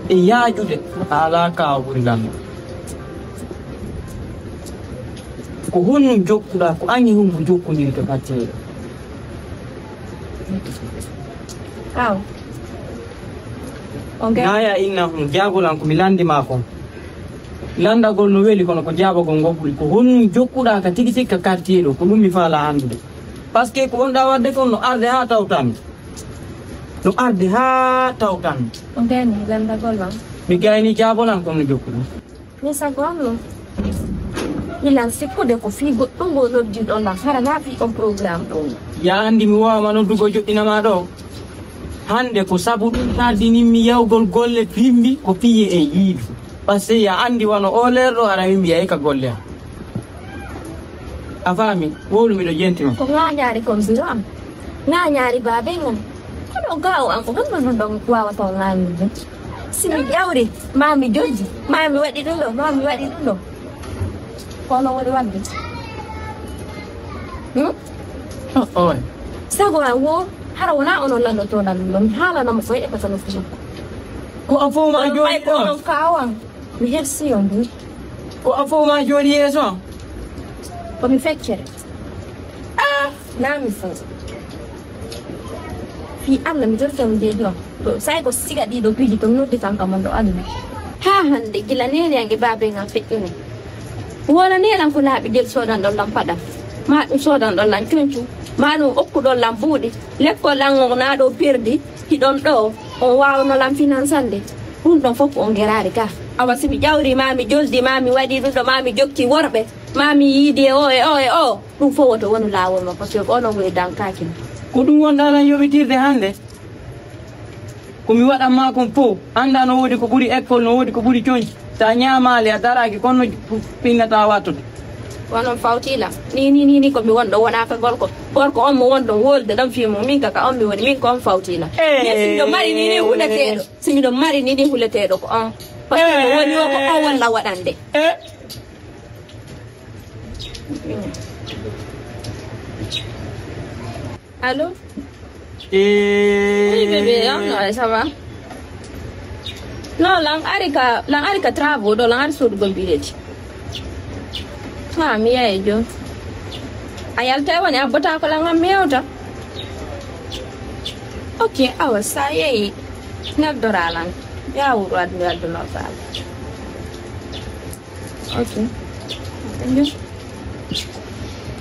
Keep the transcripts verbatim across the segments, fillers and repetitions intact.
E yaajude, a alaa ka o ɓuri lanɗo. Ko honno jokkuɗaa, ko an e hombo jokkondirta batteeɗo? Aw. On kay. Naya inna hum, jaabol an ko mi lanndi maa kon. Lanndagol no weli, kono ko jaabagol ngol ɓuri. Ko honno jokkuɗaa ka tigi tigi ka quartier ɗo, ko ɗum mi faalaa anndude. Parce que ko wonɗaa waɗde kon no arde haa tawtan. No arde haa tawtan. On kay ni lanndagol ma. Mi gayni jaabol an kon no jokkuɗaa. Mi sago am non. Ilan sikkude ko fii goɗɗo ngo noddiɗon lan, hara naa fii on programme ɗo. Ya anndi mi waawama noddugo joɗɗina ma ɗo. Hannde ko sabu ɗum tardinimmi yahugol golle bimbi ko piye e yiidu. Parce que ya anndi wano o leer ɗo hara min mi yahi ka golle am. A faami? Wowlu miɗo jenti ma. Ko ŋaañaari kon biro am. Ŋaañaari baaben am. Kono gaawo am ko honno non ɗon waawata on ŋaañude? Si mi ƴawri, maa mi jojji, maa mi waɗi ɗum ɗo, maa mi waɗi ɗum ɗo. Ko onon woni waɗde. Hmm? Oh, oh. Sago am wo, hara wonaa onon lanndotoo lan ɗum ɗo. Mi haalanamo ko heɗe ko tano fii. Ko a fof ma Onon jooni may ko ɗo? Onon kaawan. Mi hersi on ɗum. Ko a fof ma jooni yeeso? Ko mi feccere. Ah! Naa mi fof. Fii Allah mi torta mo jeeji on. To, say ko siga ɗiɗo piiji to mi noddi tan kam on ɗo Allah. Haa hannde, gila neene am e baaben am feƴƴini. Wala neene am ko laaɓi del soodan ɗon lan paɗal. Maa ɗum soodan ɗon lan concu. Maa ɗum okku ɗon lan buuɗi. Lekkol lan on naa ɗo perdi. Hiɗon ɗo, on waawno lan finansande. Ɗum ɗon fof ko on geraari ka. Awa si mi ƴawri maa mi joldi maa mi waɗi ɗum ɗo maa mi jokki worɓe. Maa mi yiidi e o e o e o. Ɗum fof woto wonu laawol ma, parce que onon woni dankaaki ma. Ko ɗum wonɗaa lan yoɓitirde hannde? Ko mi waɗan maa kon fof, anndaa no woodi ko ɓuri école, no woodi ko ɓuri coñci. So a ñaamaali, a daraaki, kono no pinnataa wattude. Onon fawti lan. Ni, ni, ni, ni ko mi wonɗo wonaa ka gorko. Gorko on mo wonɗon wolde ɗon fii mo, min ka, ka on mi woni, min ko on fawti lan. Eh. Min si miɗo mari ni, ni huleteeɗo. Si miɗo mari ni, ni huleteeɗo ko on. Parce que mo woni o ko on walla waɗande. Eh. Allô? Eh. Oui, bébé, hein? Ouais, ça va. Non, lan ari ka, lan ari ka travaux ɗo, lan ari sodugol billet. Ha, mi yaye jo. A yalta woni abbata ko lan am mi yewta. Ok, awa sa yeyi. Neddora lan. Ya wuro addu addu no fala. Ok. Thank you.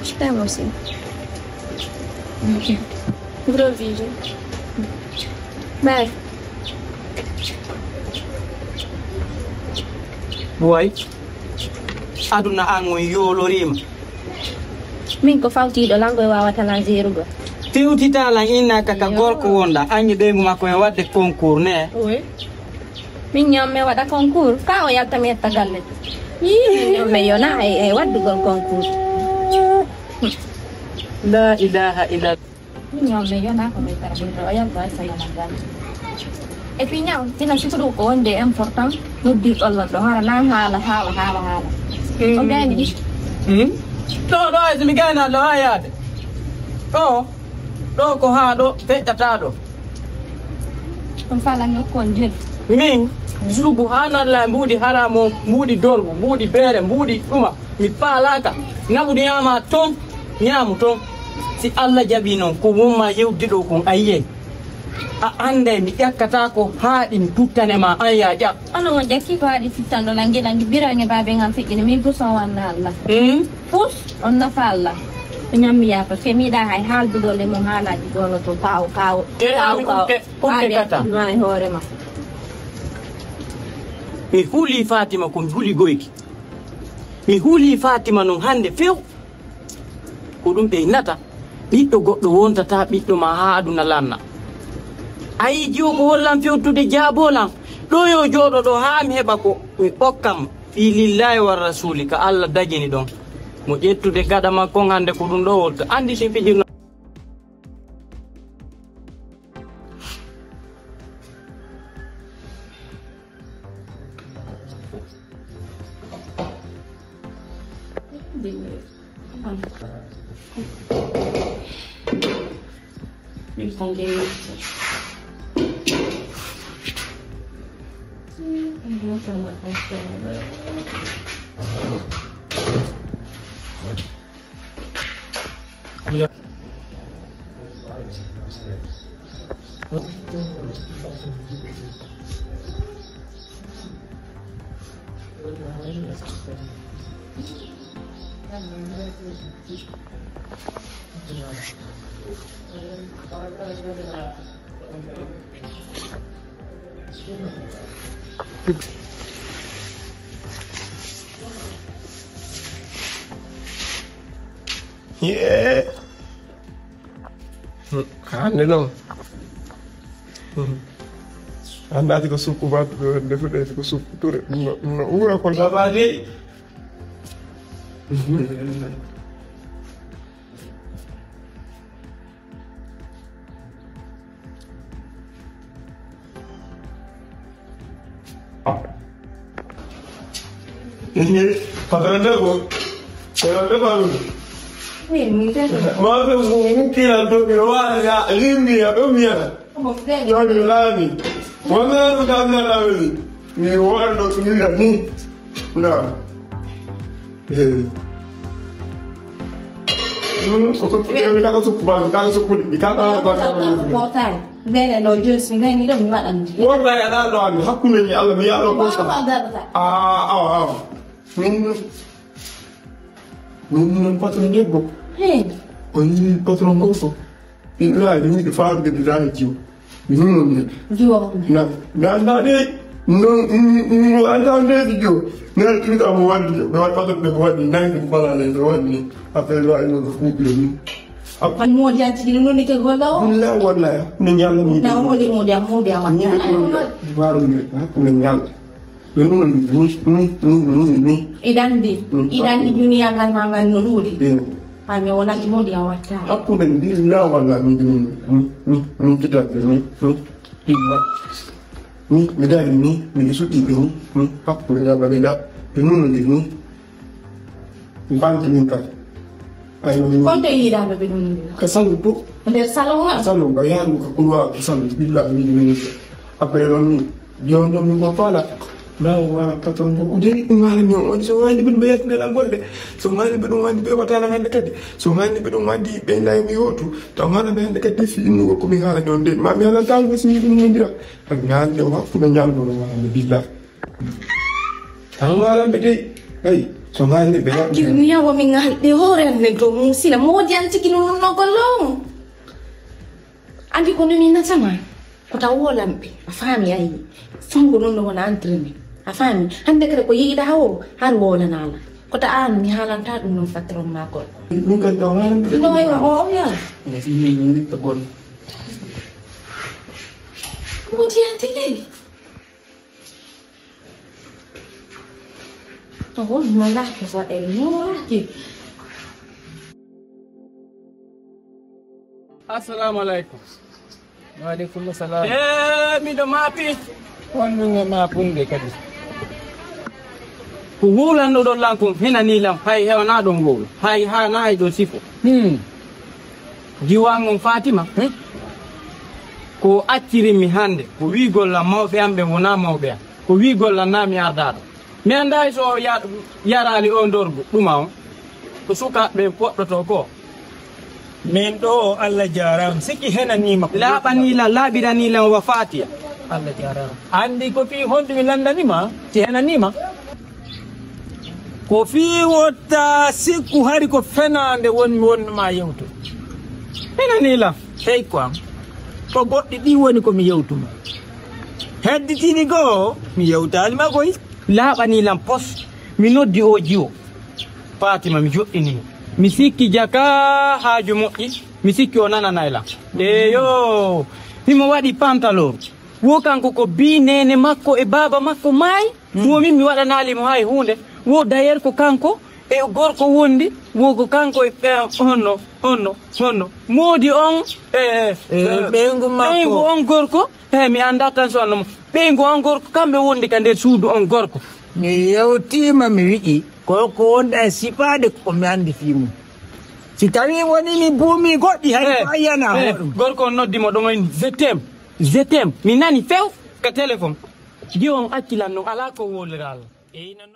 Je t'aime aussi. Ok. Gros bisous. Bye. Boy, aduna an on yooloriima. Min ko fawtiiɗo lan koye waawata lan jeerugo. Fewtita lan innaka ka gorko wonɗa, anni ɓeyngu makko e waɗde concours ne. Oui. Min ñamme waɗa concours, ka o yalta mi etta galle. Yii, min ñamme yona e, e waɗdugol concours. La ilaha illa. Min ñamme yona ko mi etta galle, o yalta etta yona galle. Et puis ñaw, ina sukuru ko wonde important, noddi ɗollon ɗo, hara na haala, haala, haala, haala. Mm. O gayni ɗi. Mm. Ɗo, ɗo, e so mi gayna ɗo, a yaade. Ɗo, ɗo ko haa ɗo, feƴƴata ɗo. On faalani ko on jeli. Min, subhanallah, mbuuɗi haraam on, mbuuɗi dorgu, mbuuɗi beere, mbuuɗi ɗuma. Mi faalaaka. Naɓude ñaama toon, ñaamu toon. Si Allah jaɓi noon, ko won ma yewde ɗo kon, a yiyay. A annday mi ƴakkata ko haa ɗi mi tuttane ma, an ya ƴaɓ. Onon on ƴakki ko haa ɗi tuttanɗo langi langi, birange baabe ngam feƴƴini, min puso wanna Allah. Hmm? Pus, on nafa Allah. Ko ñammi yaaka, ke mi yiɗa hay haaldugol e mum haalaaji goono to kaaw, kaaw, Eh, kaaw, ami kaaw. Kukke, kukke Aade, kata. Ma e hoore ma. Mi huli Fatima ko mi huli goyki. Mi huli Fatima non hannde few. Ko ɗum ɓe innata, ɓiɗɗo goɗɗo wontata ɓiɗɗo ma haa aduna lanna. A yii jiwo ko hollan fewtude jaaboo lan. Ɗo yo jooɗo ɗo haa mi heɓa ko mi okkam. Fii lillahi wa rasuli ka Allah dajini ɗon. Mo ƴettude gaɗa makko hannde ko ɗum ɗo wonta. Anndi si fijirno. Yee. Hannde noon. Anndaati ko sukku ba, ndefuɗe ko sukku ture. No, no uura ko labade. Patron de ko. Patron de ko. Min, min de ko. Ma ko min tiran to mi wa ya limbi ya do mi ya. Mo de. Yo ni lami. Wa na ru da na lami. Mi wa do mi ya ni. Na. Eh. Mm, ko ko ko ka ko ko ba ka ko ko ka ka ko ko. Ko tan. Mbele no josi ngani do mi wadan. Wonde e ɗan ɗo ami hakkunde ni Allah mi yaɗo ko sa. Ah, awa, awa. Min, min, min patron debbo. Hey. O yii patron gorko. Ina ɗum yiɗi faarude mi dañi jiwo. Min non ni. Jiwo. Na, mi annda de. Non, mi annda de jiwo. Mi waɗi ɗum ɗo mo waɗi, mi waɗi patron debbo waɗi, nayi ɗum balale, mi waɗi ni. Après, lo ay non ko fuɗɗi ni. An moodi an tigi no nike goga o. Billahi wallahi. Ne ñalla mi. Na moodi moodi an moodi an. Ni ko waru ni. Ne ñalla. Ni ni ni ni ni. Idan di. Idan di duniya ngal ma ngal no luri. Ami wona di moodi an watta. Hakkunde billahi wallahi mi dum. Ni ni kita ni. Ni mi dari ni mi suti ni. Hakkunde ya baba da. Ni ni ni. Banque min kadi. Ay, no, no. Konto yiɗaano ɓe ɗum? Ko salon to. Nder salon o? Salon, ko yaadu ko couloir, ko salon. Billahi, min, min, min. Après, non, min. Jooni ɗo min ko faala. Nda o wa patron ko, o jeri ɗum haala mi on. So wani ɓe ɗum ɓe yaltinde lan golle. So wani ɓe ɗum wani ɓe wata lan hannde kadi. So wani ɓe ɗum wani ɓe layi mi yootu. Taw haala ɓe hannde kadi fi innugo ko min haala ɗon de. Ma mi haala tan ko si ɗum min dira. Ak mi haala ɗo hakkunde ñalɗo ɗo wala billahi. Tan waalanɓe dey. Ay, so ngaalni ɓe waɗi. Kirniya wo mi ngaalde hoore an nden to Musila. Moodi an tigi no nunno golle on. Andi ko numi nasama. Ko taw wolanɓe. A faami ayi. Fango non no wona entraîné. A faami. Hannde kadi ko yiɗa o. Har wolanala. Ko ta an mi haalanta ɗum non patron makol. Ɗum kadi taw waalanɓe. No yo o ya. Ne fi ni ni to gon. Moodi an tigi. Oh, malaaki waɗa e moolaaki. Assalamu alaikum. Wa alaikum salam. Eh, miɗo maapi. Wonɗum e maapunde kadi. Ko wuulannoɗon lan kon henani lan hay hewanaɗon wowla. Hay haanayi ɗon sifo. Hmm. Jiwan on Fatima. Hmm? Ko acciri mi hannde, ko wiigol lan mawɓe am ɓen wonaa mawɓe am. Ko wiigol lan naa mi ardaɗo. Mi anndaay so o ya-, yaraali on dorgo, ɗuma on. Ko sukaaɓe ɓen poɗɗoto ko. Min ɗo o Allah jaaraama. Sikki henaniima ko laaɓanii lan, laaɓiranii lan wa Faatiya. Allah jaaraama. Anndi ko fii honɗum mi lanndaniima? Si henaniima? Ko fii wota sikku hari ko fenaande won mi wonno ma yewto. Henanii lan. Hey ko am. Ko goɗɗi ɗi woni ko mi yewtuma. Hedditini goo, mi yewtaali ma koy. Laaɓanii lan pos. Mi noddi o jiwo. Fatima, mi joɗɗini mo. Mi sikki jaka haaju moƴƴi. Mi sikki o nananay lan. Eyo, himo waɗi pantalon. Wo kanko ko bi nene makko e baaba makko maayi. Hmm. Wo min mi waɗanaali mo hay huunde. Wo d'ailleurs ko kanko e gorko wondi. Wo ko kanko e, eh, honno, honno, honno. Moodi on, eh, eh, ɓeyngu makko. Ɓeyngu on gorko. Eey, mi anndaa tan so annoo mo. Ɓeyngu on gorko, kamɓe wondi ka nder suudu on gorko. Mi yewtiima, mi wi'i, ko, ko wonɗa e sifaade ko mi anndi fii mum. Si tawii wonii mi buumii goɗɗi, hay ko ayyana hoɗum. Gorko on noddi mo ɗon, o inni, "Je t'aime, je t'aime." Mi nani few ka téléphone. Yo on accilan non, alaa ko wowliraa. Eyyi, non.